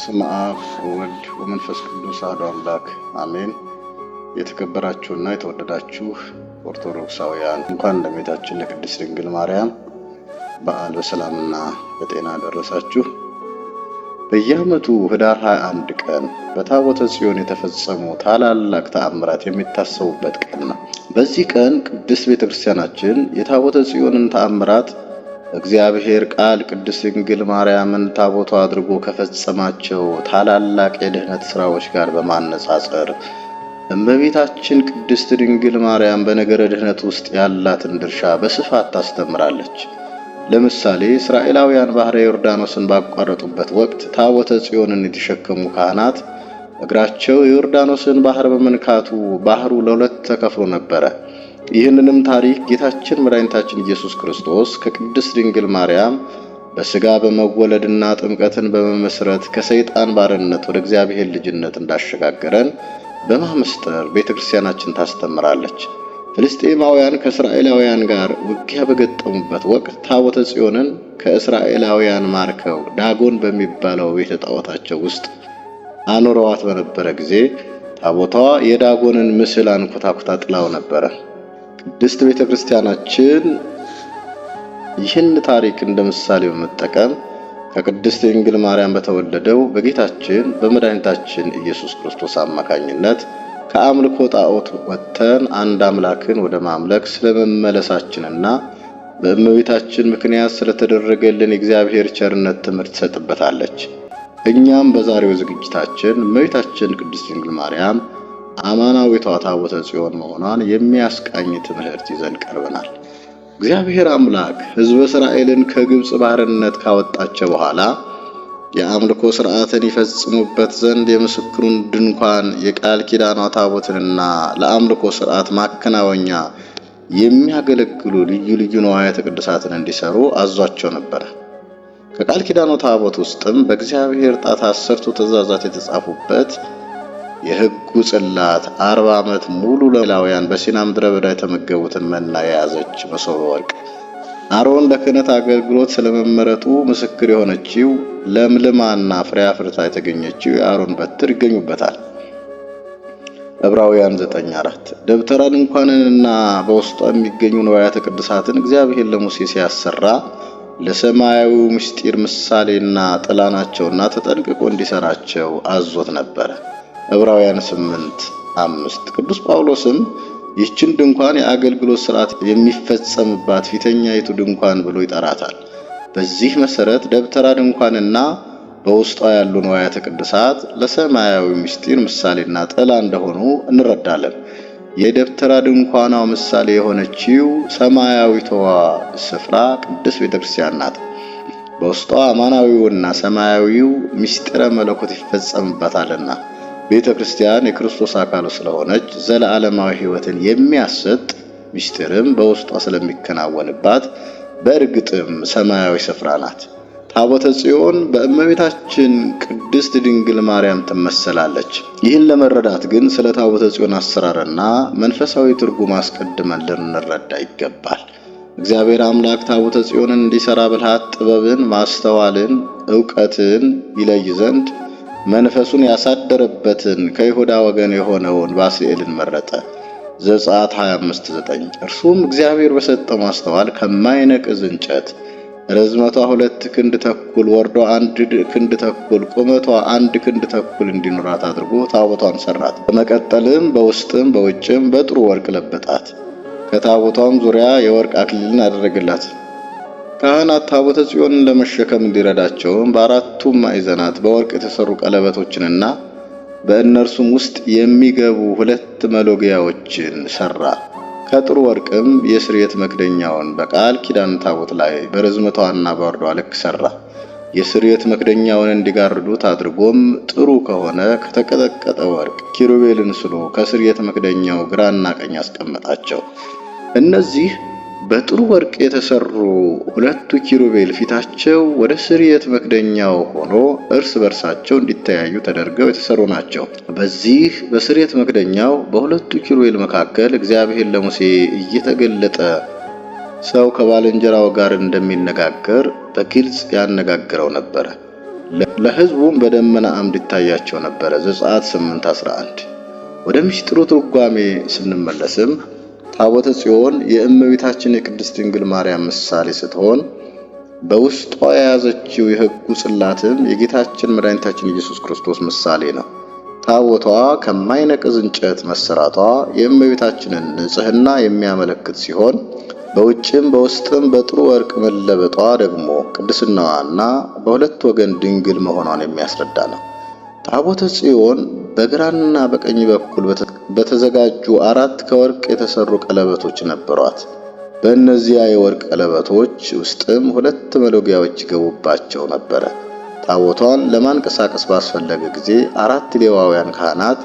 በስመ አብ ወወልድ ወመንፈስ ቅዱስ አሐዱ አምላክ አሜን። የተከበራችሁና የተወደዳችሁ ኦርቶዶክሳውያን፣ እንኳን ለእመቤታችን ለቅድስት ድንግል ማርያም በዓል በሰላምና በጤና ደረሳችሁ። በየዓመቱ ኅዳር 21 ቀን በታቦተ ጽዮን የተፈጸሙ ታላላቅ ተአምራት የሚታሰቡበት ቀን ነው። በዚህ ቀን ቅድስት ቤተ ክርስቲያናችን የታቦተ ጽዮንን ተአምራት እግዚአብሔር ቃል ቅድስት ድንግል ማርያምን ታቦቷ አድርጎ ከፈጸማቸው ታላላቅ የድኅነት ሥራዎች ጋር በማነጻጸር እመቤታችን ቅድስት ድንግል ማርያም በነገረ ድኅነት ውስጥ ያላትን ድርሻ በስፋት ታስተምራለች። ለምሳሌ፣ እስራኤላውያን ባሕረ ዮርዳኖስን ባቋረጡበት ወቅት ታቦተ ጽዮንን የተሸከሙ ካህናት እግራቸው የዮርዳኖስን ባህር በመንካቱ ባህሩ ለሁለት ተከፍሎ ነበረ። ይህንንም ታሪክ ጌታችን መድኃኒታችን ኢየሱስ ክርስቶስ ከቅድስት ድንግል ማርያም በሥጋ በመወለድና ጥምቀትን በመመስረት ከሰይጣን ባርነት ወደ እግዚአብሔር ልጅነት እንዳሸጋገረን በማመስጠር ቤተ ክርስቲያናችን ታስተምራለች። ፍልስጤማውያን ከእስራኤላውያን ጋር ውጊያ በገጠሙበት ወቅት ታቦተ ጽዮንን ከእስራኤላውያን ማርከው ዳጎን በሚባለው ቤተ ጣዖታቸው ውስጥ አኑረዋት በነበረ ጊዜ ታቦቷ የዳጎንን ምስል አንኮታኩታ ጥላው ነበረ። ቅድስት ቤተ ክርስቲያናችን ይህን ታሪክ እንደ ምሳሌ በመጠቀም ከቅድስት ድንግል ማርያም በተወለደው በጌታችን በመድኃኒታችን ኢየሱስ ክርስቶስ አማካኝነት ከአምልኮ ጣዖት ወጥተን አንድ አምላክን ወደ ማምለክ ስለመመለሳችንና በእመቤታችን ምክንያት ስለተደረገልን የእግዚአብሔር ቸርነት ትምህርት ትሰጥበታለች። እኛም በዛሬው ዝግጅታችን እመቤታችን ቅድስት ድንግል ማርያም አማናዊቷ ታቦተ ጽዮን መሆኗን የሚያስቃኝ ትምህርት ይዘን ቀርበናል። እግዚአብሔር አምላክ ሕዝበ እስራኤልን ከግብፅ ባርነት ካወጣቸው በኋላ የአምልኮ ሥርዓትን ይፈጽሙበት ዘንድ የምስክሩን ድንኳን፣ የቃል ኪዳኗ ታቦትንና ለአምልኮ ሥርዓት ማከናወኛ የሚያገለግሉ ልዩ ልዩ ንዋያተ ቅድሳትን እንዲሰሩ አዟቸው ነበር። ከቃል ኪዳኑ ታቦት ውስጥም በእግዚአብሔር ጣት አስርቱ ትእዛዛት የተጻፉበት የሕጉ ጽላት፣ 40 ዓመት ሙሉ ሌዋውያን በሲና ምድረ በዳ የተመገቡትን መና የያዘች መሶበ ወርቅ፣ አሮን ለክህነት አገልግሎት ስለመመረጡ ምስክር የሆነችው ለምልማና ፍሬ አፍርታ የተገኘችው የአሮን በትር ይገኙበታል። ዕብራውያን 9:4። ደብተራ ድንኳንንና በውስጧ የሚገኙ ንዋያተ ቅድሳትን እግዚአብሔር ለሙሴ ሲያሰራ ለሰማያዊው ምስጢር ምሳሌና ጥላ ናቸውና ተጠንቅቆ እንዲሰራቸው አዞት ነበረ። ዕብራውያን 8:5። ቅዱስ ጳውሎስም ይህችን ድንኳን የአገልግሎት ሥርዓት የሚፈጸምባት ፊተኛይቱ ድንኳን ብሎ ይጠራታል። በዚህ መሠረት ደብተራ ድንኳንና በውስጧ ያሉ ንዋያተ ቅድሳት ለሰማያዊ ምስጢር ምሳሌና ጥላ እንደሆኑ እንረዳለን። የደብተራ ድንኳኗ ምሳሌ የሆነችው ሰማያዊቷ ስፍራ ቅድስት ቤተ ክርስቲያን ናት። በውስጧ አማናዊውና ሰማያዊው ምስጢረ መለኮት ይፈጸምበታልና፣ ቤተ ክርስቲያን የክርስቶስ አካሉ ስለሆነች ዘለዓለማዊ ሕይወትን የሚያሰጥ ምስጢርም በውስጧ ስለሚከናወንባት በእርግጥም ሰማያዊ ስፍራ ናት። ታቦተ ጽዮን በእመቤታችን ቅድስት ድንግል ማርያም ትመሰላለች። ይህን ለመረዳት ግን ስለ ታቦተ ጽዮን አሰራርና መንፈሳዊ ትርጉም አስቀድመን ልንረዳ ይገባል። እግዚአብሔር አምላክ ታቦተ ጽዮንን እንዲሰራ ብልሃት፣ ጥበብን፣ ማስተዋልን፣ ዕውቀትን ይለይ ዘንድ መንፈሱን ያሳደረበትን ከይሁዳ ወገን የሆነውን ባስልኤልን መረጠ። ዘጸአት 25:9። እርሱም እግዚአብሔር በሰጠው ማስተዋል ከማይነቅዝ እንጨት ርዝመቷ 2 ክንድ ተኩል፣ ወርዷ 1 ክንድ ተኩል፣ ቁመቷ 1 ክንድ ተኩል እንዲኖራት አድርጎ ታቦቷን ሰራት። በመቀጠልም በውስጥም በውጭም በጥሩ ወርቅ ለበጣት። ከታቦቷም ዙሪያ የወርቅ አክሊልን አደረገላት። ካህናት ታቦተ ጽዮንን ለመሸከም እንዲረዳቸውም በአራቱም ማዕዘናት በወርቅ የተሰሩ ቀለበቶችንና በእነርሱም ውስጥ የሚገቡ ሁለት መሎጊያዎችን ሰራ። ከጥሩ ወርቅም የስርየት መክደኛውን በቃል ኪዳን ታቦት ላይ በርዝመቷና በወርዷ ልክ ሰራ። የስርየት መክደኛውን እንዲጋርዱት አድርጎም ጥሩ ከሆነ ከተቀጠቀጠ ወርቅ ኪሩቤልን ስሎ ከስርየት መክደኛው ግራና ቀኝ አስቀመጣቸው። እነዚህ በጥሩ ወርቅ የተሰሩ ሁለቱ ኪሩቤል ፊታቸው ወደ ስርየት መክደኛው ሆኖ እርስ በርሳቸው እንዲተያዩ ተደርገው የተሰሩ ናቸው። በዚህ በስርየት መክደኛው በሁለቱ ኪሩቤል መካከል እግዚአብሔር ለሙሴ እየተገለጠ ሰው ከባልንጀራው ጋር እንደሚነጋገር በግልጽ ያነጋግረው ነበረ። ለሕዝቡም በደመና አምድ ይታያቸው ነበረ። ዘጸአት 8:11። ወደ ምስጢሩ ትርጓሜ ስንመለስም ታቦተ ጽዮን የእመቤታችን የቅድስት ድንግል ማርያም ምሳሌ ስትሆን በውስጧ የያዘችው የሕጉ ጽላትም የጌታችን መድኃኒታችን ኢየሱስ ክርስቶስ ምሳሌ ነው። ታቦቷ ከማይነቅዝ እንጨት መሰራቷ የእመቤታችንን ንጽሕና የሚያመለክት ሲሆን በውጭም በውስጥም በጥሩ ወርቅ መለበጧ ደግሞ ቅድስናዋና በሁለት ወገን ድንግል መሆኗን የሚያስረዳ ነው። ታቦተ ጽዮን በግራና በቀኝ በኩል በተዘጋጁ አራት ከወርቅ የተሰሩ ቀለበቶች ነበሯት። በእነዚያ የወርቅ ቀለበቶች ውስጥም ሁለት መሎጊያዎች ይገቡባቸው ነበረ። ታቦቷን ለማንቀሳቀስ ባስፈለገ ጊዜ አራት ሌዋውያን ካህናት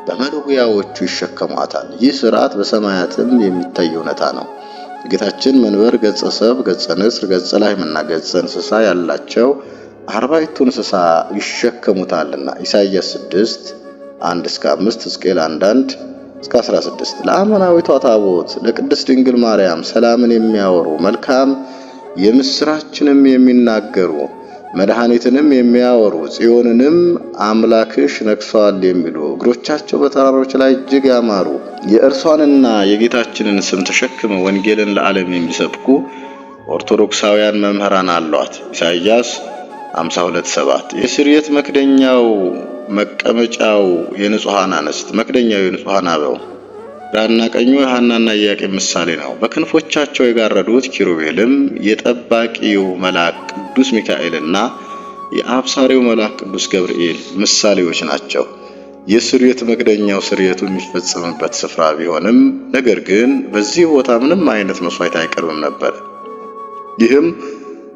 በመሎጊያዎቹ ይሸከሟታል። ይህ ሥርዓት በሰማያትም የሚታይ እውነታ ነው። የጌታችን መንበር ገጸ ሰብ፣ ገጸ ንስር፣ ገጸ ላህምና ገጸ እንስሳ ያላቸው አርባዕቱ እንስሳ ይሸከሙታልና ኢሳይያስ 6 1 እስከ 5፣ ሕዝቅኤል 1 1 እስከ 16። ለአማናዊቷ ታቦት ለቅድስት ድንግል ማርያም ሰላምን የሚያወሩ፣ መልካም የምስራችንም የሚናገሩ፣ መድኃኒትንም የሚያወሩ፣ ጽዮንንም አምላክሽ ነግሷል የሚሉ፣ እግሮቻቸው በተራሮች ላይ እጅግ ያማሩ፣ የእርሷንና የጌታችንን ስም ተሸክመው ወንጌልን ለዓለም የሚሰብኩ ኦርቶዶክሳውያን መምህራን አሏት። ኢሳይያስ 52:7። የስርየት መክደኛው መቀመጫው የንጹሐን አንስት፣ መክደኛው የንጹሐን አበው፣ ግራና ቀኙ የሐናና ኢያቄም ምሳሌ ነው። በክንፎቻቸው የጋረዱት ኪሩቤልም የጠባቂው መልአክ ቅዱስ ሚካኤልና የአብሳሪው መልአክ ቅዱስ ገብርኤል ምሳሌዎች ናቸው። የስርየት መክደኛው ስርየቱ የሚፈጸምበት ስፍራ ቢሆንም ነገር ግን በዚህ ቦታ ምንም አይነት መስዋዕት አይቀርብም ነበር። ይህም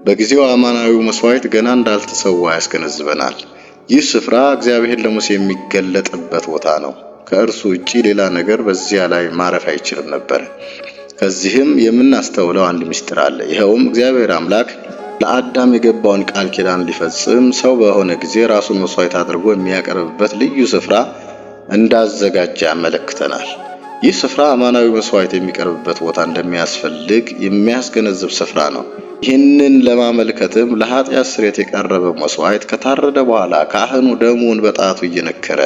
በጊዜው አማናዊው መስዋዕት ገና እንዳልተሰዋ ያስገነዝበናል። ይህ ስፍራ እግዚአብሔር ለሙሴ የሚገለጥበት ቦታ ነው። ከእርሱ ውጪ ሌላ ነገር በዚያ ላይ ማረፍ አይችልም ነበር። ከዚህም የምናስተውለው አንድ ምስጢር አለ። ይኸውም እግዚአብሔር አምላክ ለአዳም የገባውን ቃል ኪዳን ሊፈጽም ሰው በሆነ ጊዜ ራሱን መስዋዕት አድርጎ የሚያቀርብበት ልዩ ስፍራ እንዳዘጋጀ ያመለክተናል። ይህ ስፍራ አማናዊ መስዋዕት የሚቀርብበት ቦታ እንደሚያስፈልግ የሚያስገነዝብ ስፍራ ነው። ይህንን ለማመልከትም ለኃጢአት ስርየት የቀረበ መስዋዕት ከታረደ በኋላ ካህኑ ደሙን በጣቱ እየነከረ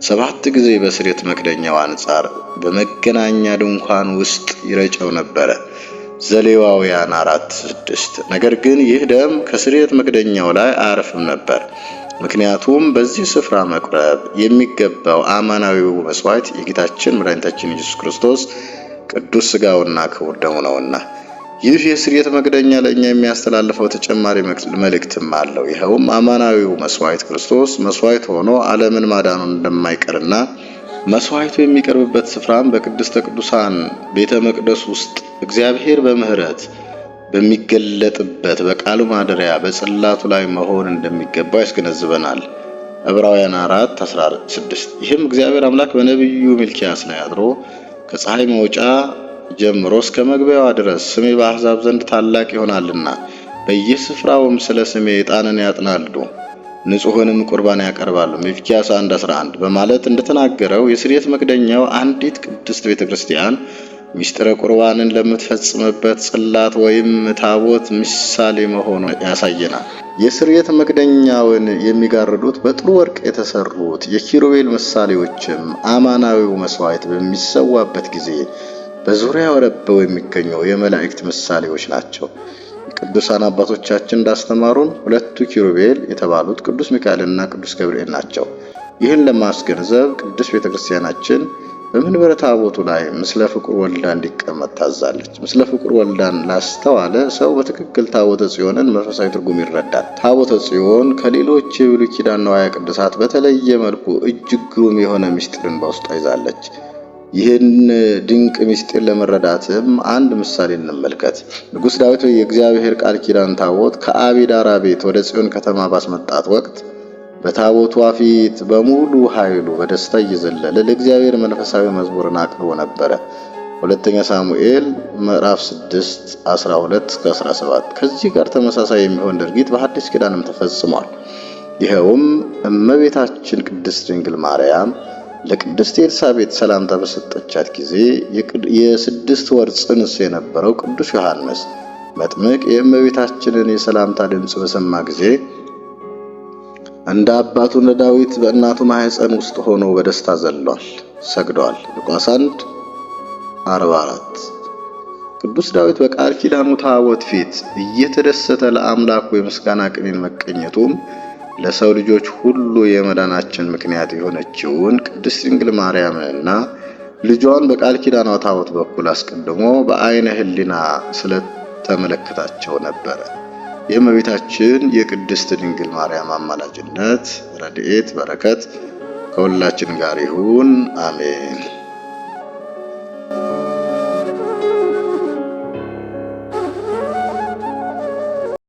ሰባት ጊዜ በስርየት መክደኛው አንጻር በመገናኛ ድንኳን ውስጥ ይረጨው ነበረ። ዘሌዋውያን 4:6። ነገር ግን ይህ ደም ከስርየት መክደኛው ላይ አያርፍም ነበር። ምክንያቱም በዚህ ስፍራ መቅረብ የሚገባው አማናዊው መስዋዕት የጌታችን መድኃኒታችን ኢየሱስ ክርስቶስ ቅዱስ ሥጋውና ክቡር ደሙ ነውና። ይህ የስርየት መክደኛ ለእኛ የሚያስተላልፈው ተጨማሪ መልእክትም አለው። ይኸውም አማናዊው መስዋዕት ክርስቶስ መስዋዕት ሆኖ ዓለምን ማዳኑን እንደማይቀርና መስዋዕቱ የሚቀርብበት ስፍራም በቅድስተ ቅዱሳን ቤተ መቅደስ ውስጥ እግዚአብሔር በምሕረት በሚገለጥበት በቃሉ ማደሪያ በጽላቱ ላይ መሆን እንደሚገባው ያስገነዝበናል። ዕብራውያን 4:16። ይህም እግዚአብሔር አምላክ በነቢዩ ሚልኪያስ ላይ አድሮ ከፀሐይ መውጫ ጀምሮ እስከ መግቢያዋ ድረስ ስሜ በአሕዛብ ዘንድ ታላቅ ይሆናልና በየስፍራውም ስለ ስሜ ዕጣንን ያጥናሉ፣ ንጹሕንም ቁርባን ያቀርባሉ ሚልኪያስ 1:11 በማለት እንደተናገረው የስርየት መክደኛው አንዲት ቅድስት ቤተ ክርስቲያን ምስጢረ ቁርባንን ለምትፈጽምበት ጽላት ወይም ታቦት ምሳሌ መሆኑ ያሳየናል። የስርየት መክደኛውን የሚጋርዱት በጥሩ ወርቅ የተሰሩት የኪሩቤል ምሳሌዎችም አማናዊው መስዋዕት በሚሰዋበት ጊዜ በዙሪያው ረበው የሚገኙ የመላእክት ምሳሌዎች ናቸው። ቅዱሳን አባቶቻችን እንዳስተማሩን ሁለቱ ኪሩቤል የተባሉት ቅዱስ ሚካኤልና ቅዱስ ገብርኤል ናቸው። ይህን ለማስገንዘብ ቅድስት ቤተክርስቲያናችን በመንበረ ታቦቱ ላይ ምስለ ፍቁር ወልዳ እንዲቀመጥ ታዛለች። ምስለ ፍቁር ወልዳን ላስተዋለ ሰው በትክክል ታቦተ ጽዮንን መንፈሳዊ ትርጉም ይረዳል። ታቦተ ጽዮን ከሌሎች የብሉይ ኪዳን ንዋየ ቅድሳት በተለየ መልኩ እጅግ ግሩም የሆነ ምስጢርን በውስጧ ይዛለች። ይህን ድንቅ ምስጢር ለመረዳትም አንድ ምሳሌ እንመልከት። ንጉሥ ዳዊት የእግዚአብሔር ቃል ኪዳን ታቦት ከአቢዳራ ቤት ወደ ጽዮን ከተማ ባስመጣት ወቅት በታቦቷ ፊት በሙሉ ኃይሉ በደስታ እየዘለለ ለእግዚአብሔር መንፈሳዊ መዝሙርን አቅርቦ ነበረ። ሁለተኛ ሳሙኤል ምዕራፍ 6 12 እስከ 17። ከዚህ ጋር ተመሳሳይ የሚሆን ድርጊት በሐዲስ ኪዳንም ተፈጽሟል። ይኸውም እመቤታችን ቅድስት ድንግል ማርያም ለቅድስት ኤልሳቤጥ ሰላምታ በሰጠቻት ጊዜ የ6 ወር ጽንስ የነበረው ቅዱስ ዮሐንስ መጥምቅ የእመቤታችንን የሰላምታ ድምፅ በሰማ ጊዜ እንደ አባቱ እንደ ዳዊት በእናቱ ማኅፀን ውስጥ ሆኖ በደስታ ዘሏል፣ ሰግዷል። ሉቃስ 1 44። ቅዱስ ዳዊት በቃል ኪዳኑ ታቦት ፊት እየተደሰተ ለአምላኩ የምስጋና ቅኔን መቀኘቱም ለሰው ልጆች ሁሉ የመዳናችን ምክንያት የሆነችውን ቅድስት ድንግል ማርያምንና ልጇን በቃል ኪዳኗ ታቦት በኩል አስቀድሞ በዓይነ ሕሊና ስለተመለከታቸው ነበረ። የእመቤታችን የቅድስት ድንግል ማርያም አማላጅነት፣ ረድኤት፣ በረከት ከሁላችን ጋር ይሁን፣ አሜን።